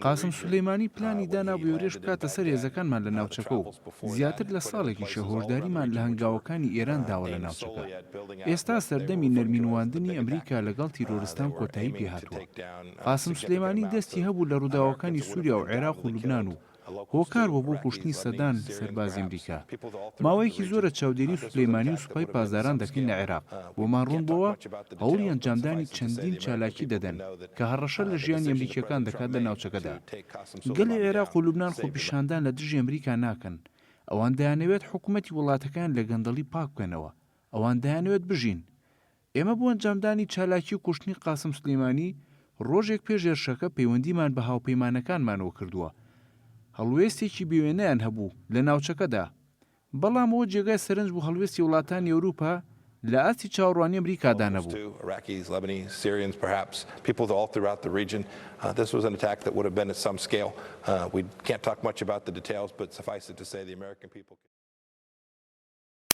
قاسم سولەیمانی پلانی دانا بۆ هێرش بکاتە سەر هێزەکانمان لە ناوچەکە و زیاتر لە ساڵێکیشە هۆشداریمان لە هەنگاوەکانی ئێران داوە لە ناوچەکە. ئێستا سەردەمی نەرمینواندنی ئەمریکا لەگەڵ تیرۆرستان کۆتایی پێهاتووە. قاسم سولەیمانی دەستی هەبوو لە ڕووداوەکانی سووریا و عێراق و لوبنان و هۆکار بووە بۆ کوشتنی سەدان سەربازی ئەمریکا. ماوەیەکی زۆرە چاودێری سولەیمانی و سوپای پاسداران دەکەین لە عێراق، بۆمان ڕوون بۆوە هەوڵی ئەنجامدانی چەندین چالاکی دەدەن کە هەڕەشە لە ژیانی ئەمریکییەکان دەکات لە ناوچەکەدا. گەلی عێراق و لوبنان خۆپیشاندان لە دژی ئەمریکا ناکەن، ئەوان دەیانەوێت حکومەتی وڵاتەکەیان لە گەندەڵی پاک بکەنەوە، ئەوان دەیانەوێت بژین. ئێمە بۆ ئەنجامدانی چالاکی و کوشتنی قاسم سولەیمانی ڕۆژێک پێش هێرشەکە پەیوەندیمان بە هاوپەیمانەکانمانەوە کردووە. هەڵوێستێکی بێوێنەیان هەبوو لە ناوچەکەدا. بەڵام ئەوە جێگای سەرنج بوو هەڵوێستی وڵاتانی ئەوروپا لە ئاستی چاوەڕوانی ئەمریکادا نەبوو.